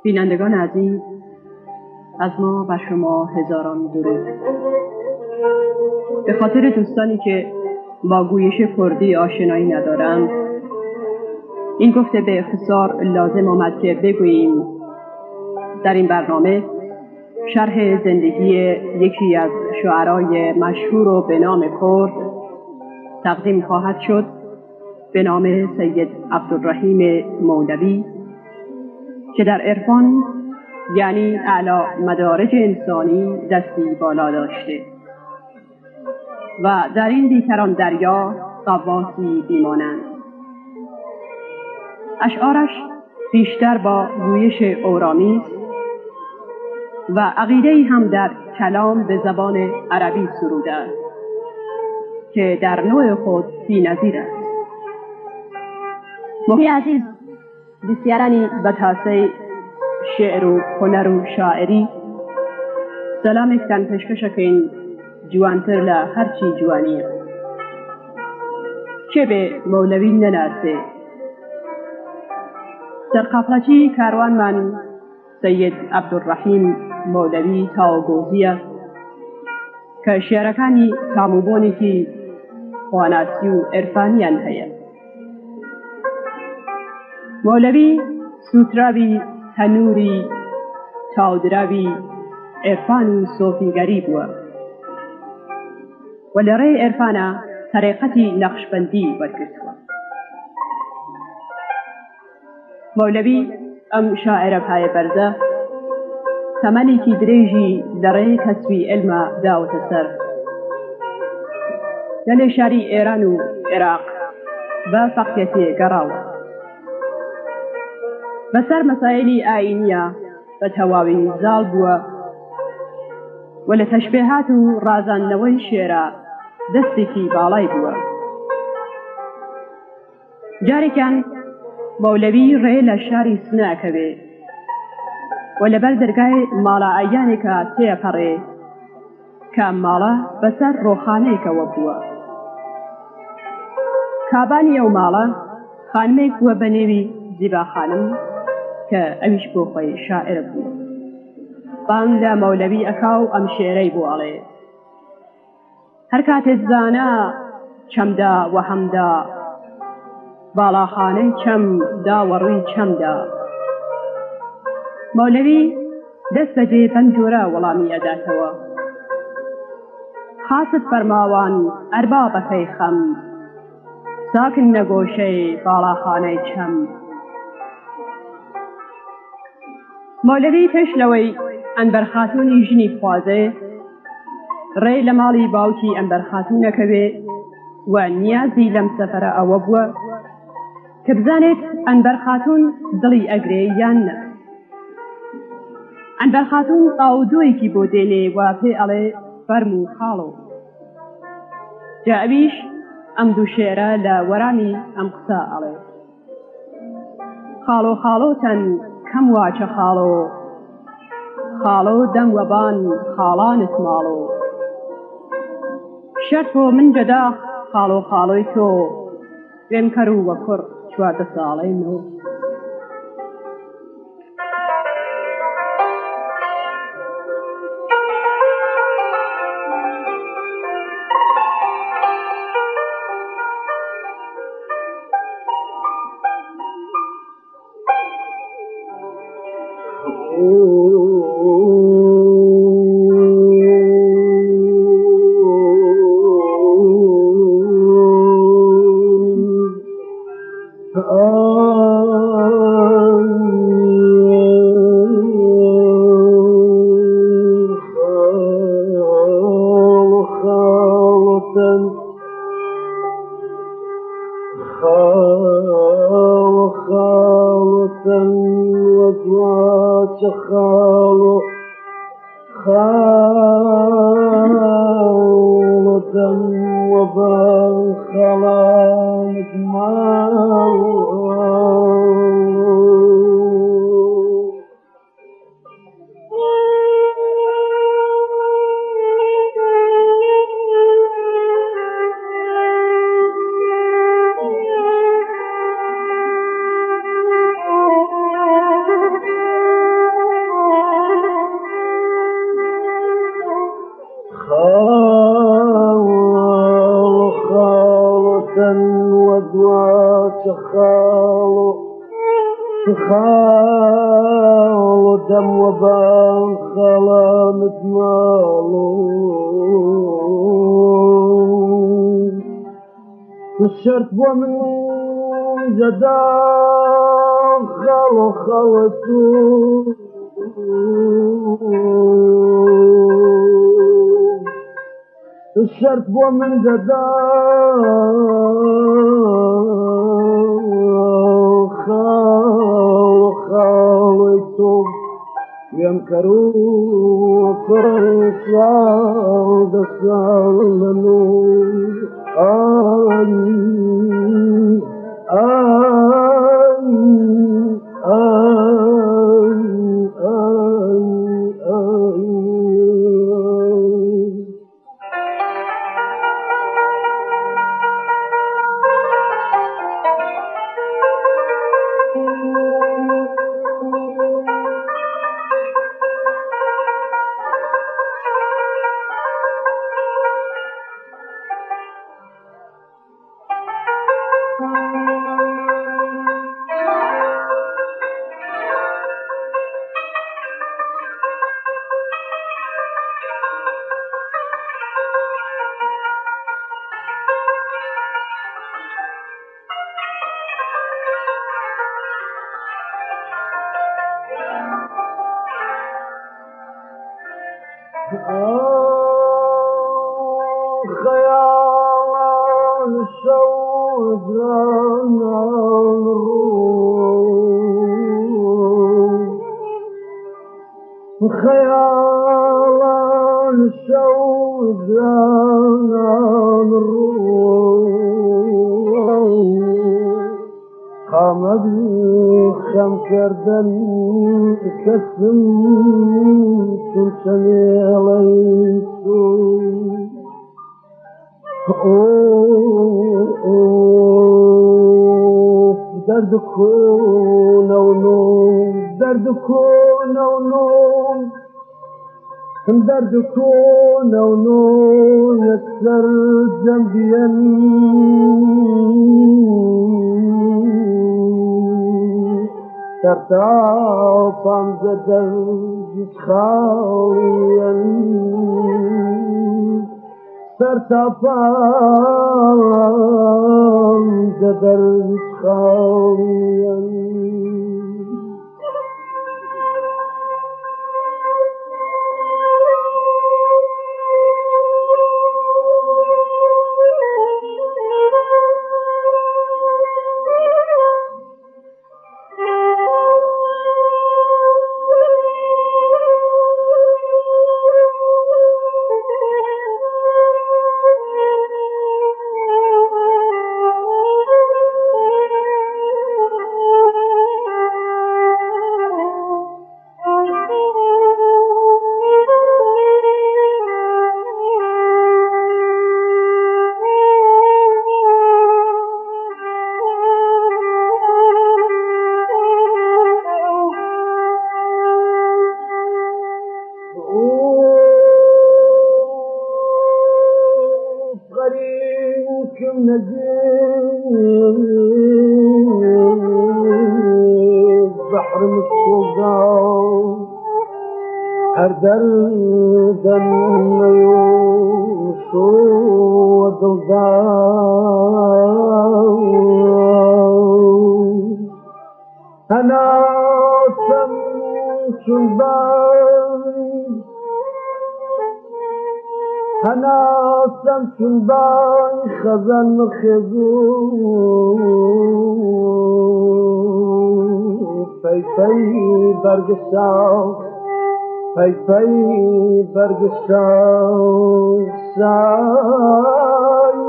بینندگان عزیز، از ما بر شما هزاران درود. به خاطر دوستانی که با گویش کردی آشنایی ندارند، این گفته به اختصار لازم آمد که بگوییم در این برنامه شرح زندگی یکی از شعرای مشهور و به نام کرد تقدیم خواهد شد به نام سید عبدالرحیم مولوی که در عرفان یعنی اعلی مدارج انسانی دستی بالا داشته و در این بیکران دریا غواصی بیمانند. اشعارش بیشتر با گویش اورامی است و عقیده‌ای هم در کلام به زبان عربی سروده است که در نوع خود بی‌نظیر است. مفتی عزیز بسیارانی به تاسەی شیعر و هونەر و شاعری سەلامێکتان پێشکەشەکەین جوانتر لە هەرچی جوانیە. کێ بێ مەولەوی نەناسێ؟ سەرقافڵەچی کاروانمان سەید عەبدولڕەحیم مەولەوی تاوەگۆزییە کە شیعرەکانی تام و بۆنێکی خواناسی و عێرفانیان هەیە. مەولەوی سووتراوی تەنووری تاودراوی عێرفان و سۆفیگەری بووە و لە ڕێی عێرفانە تەریقەتی نەقشبەندی وەرگرتووە. مەولەوی ئەم شاعێرە پایەبەرزە تەمەنێکی درێژی لە ڕێی کەسبی عیلما داوەتە سەر. گەلێ شاری ئێران و عێراق بە فەقیەتێ گەڕاوە. بەسەر مەسایلی ئایینییا بە تەواوی زاڵ بووە و لە تەشبێهات و ڕازاندنەوەی شێعرا دەستێکی باڵای بووە. جارێکیان مەولەوی ڕێ لە شاری سنە ئەکەوێ و لەبەر دەرگای ماڵە ئەیانێکا تێئەپەڕێ کە ئەم ماڵە بەسەر ڕۆخانەیەکەوە بووە. کابانی ئەو ماڵە خانمێک بووە بە نێوی زیبا خانم کە ئەویش بۆ خۆی شاعیر بوو. بانگ لە مەولەوی ئەکا و ئەم شێعرەی بۆ ئەڵێ. هەر کاتێ زانا چەمدا وە هەمدا باڵاخانەی چەم دا وە ڕووی چەمدا. مەولەوی دەست بەجێ بەم جۆرە وەڵامی ئەداتەوە، خاست فەرماوان ئەربابەکەی خەم، ساکن نە گۆشەی باڵاخانەی چەم. مەولەوی پێش لەوەی ئەنبەر خاتوونی ژنی بخوازێ، ڕێ لە ماڵی باوکی ئەنبەر خاتوون ئەکەوێ و نیازی لەم سەفەرە ئەوە بووە کە بزانێت ئەنبەر خاتوون دڵی ئەگرێ یان نە. ئەنبەر خاتوون ئاو و دۆیەکی بۆ دێنێ و پێ ئەڵێ فەرموو خاڵۆ. جا ئەویش ئەم دوو شێعرە لە وەرامی ئەم قسە ئەڵێ. خاڵۆ خاڵۆ تەن کەم واچە خاڵۆ خاڵۆ دەم وەبان خاڵانت ماڵۆ شەرت بۆ من جەداخ خاڵۆ خاڵۆی تۆ وێم کەر و وە کوڕ 14 ساڵەی نۆ. خاڵۆ خاڵۆ دەم وەبان خاڵانت ماڵۆ الشرط بۆ من جەدا خاڵۆ خاڵەتو الشرط بۆ من جەدا خاڵۆ خاڵۆی تۆ وێم کەرو کوڕ ساڵ دە ساڵ خەیاڵان شەو جانان ڕوو خەیاڵان شەو جانان ڕوو قامەت خەم کردن کەسم چون چەمێڵەی تو دەرد کۆنە و نۆم دەرد کۆنە و نۆم دەرد کۆنە و نۆ یەکسەر جەمبیەن سەرتا پامزە دەرد خاڵیەن سەرتا پامزە دەرد خاڵیەن بحر مستوزا هەر دەردەم شۆ دڵدا هەناسەم چون بای هەناسەم چون بای خەزەن خێزوو پەی پەی بەرگشاو پەی پەی بەرگشاو سای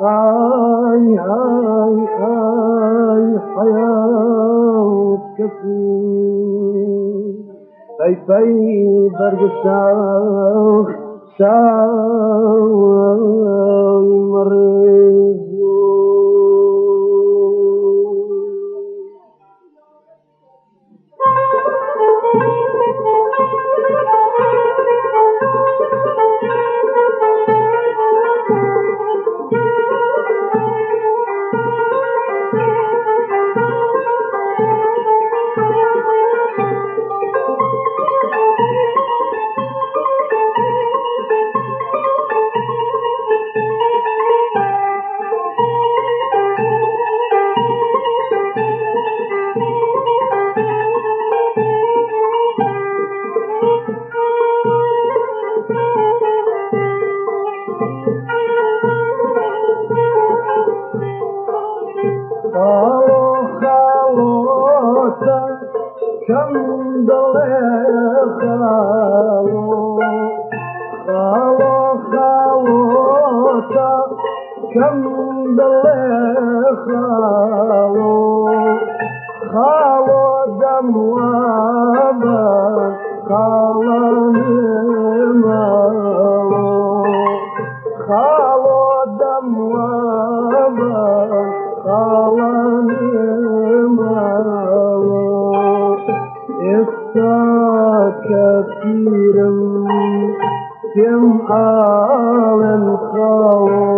ئای ئای ئای حەیات کەسی پەی پەی بەرگشاو سای مەڕێز خاڵۆتە کەم دڵێ خاڵۆ خاڵۆ خاڵۆتە کەم دڵێ خاڵۆ خاڵۆ دەموابە خاڵە ماڵۆ خاڵۆ دەموابە خاڵە ماڵۆ ئێستا کە پیرم پێم ئاڵێن خاڵۆ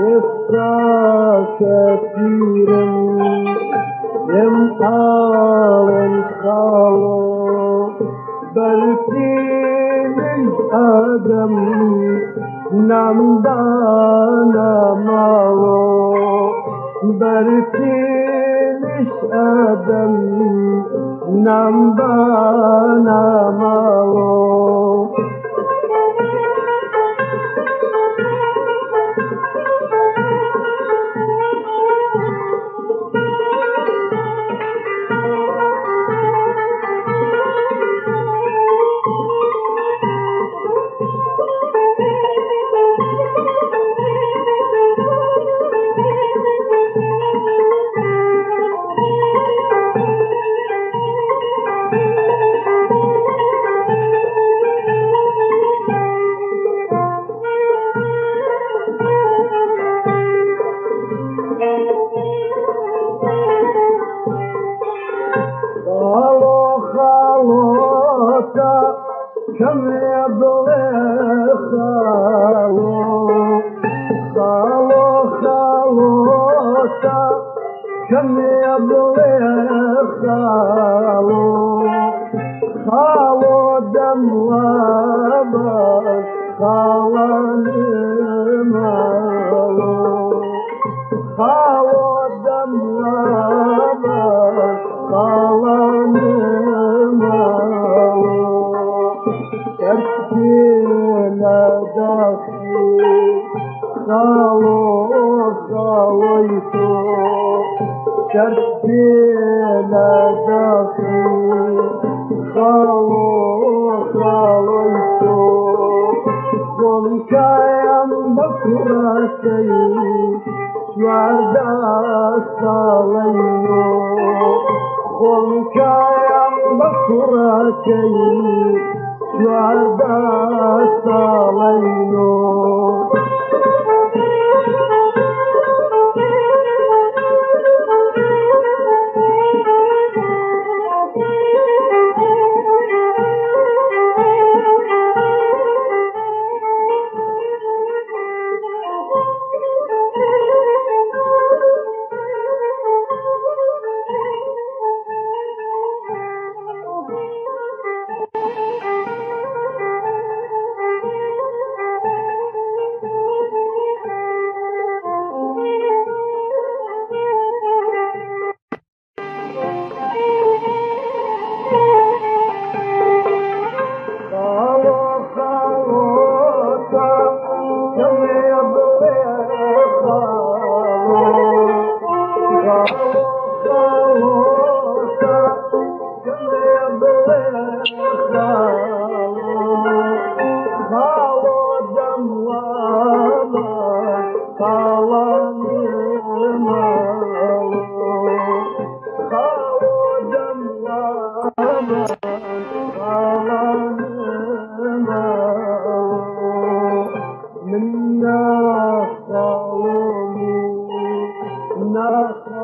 ئێستا کە پیرم پێم ئاڵێن خاڵۆ بەرتینی ئادەم نامدانە ماڵۆ بەرتینیش ئادەم نامدانە ماڵۆ. خاڵۆ خاڵۆتە کەمێ بڵێ خاڵۆ خاڵۆ خاڵۆتە کەمێ بڵێ خاڵۆ خاڵۆ دەموابە خاڵە ماڵۆ خاڵۆ دەموابە خاڵە ماڵۆ شەرتی لە دەستی خاڵۆ خاڵۆی تۆ شەرتی لە دەستی خاڵۆ خاڵۆی تۆ خۆم بە کوڕەکەی 14 ساڵەیۆ خۆم بە کوڕەکەی 14 ساڵەیۆ. خاڵۆ خاڵۆتە کەمێ بڵێ خاڵۆ خاڵۆ خاڵۆتە کەمێ بڵێ خاڵۆ خاڵۆ دەموابە خاڵە ماڵۆ خاڵۆ دەموابە خاڵە ماڵۆ من ناخاڵۆم و ناخاڵ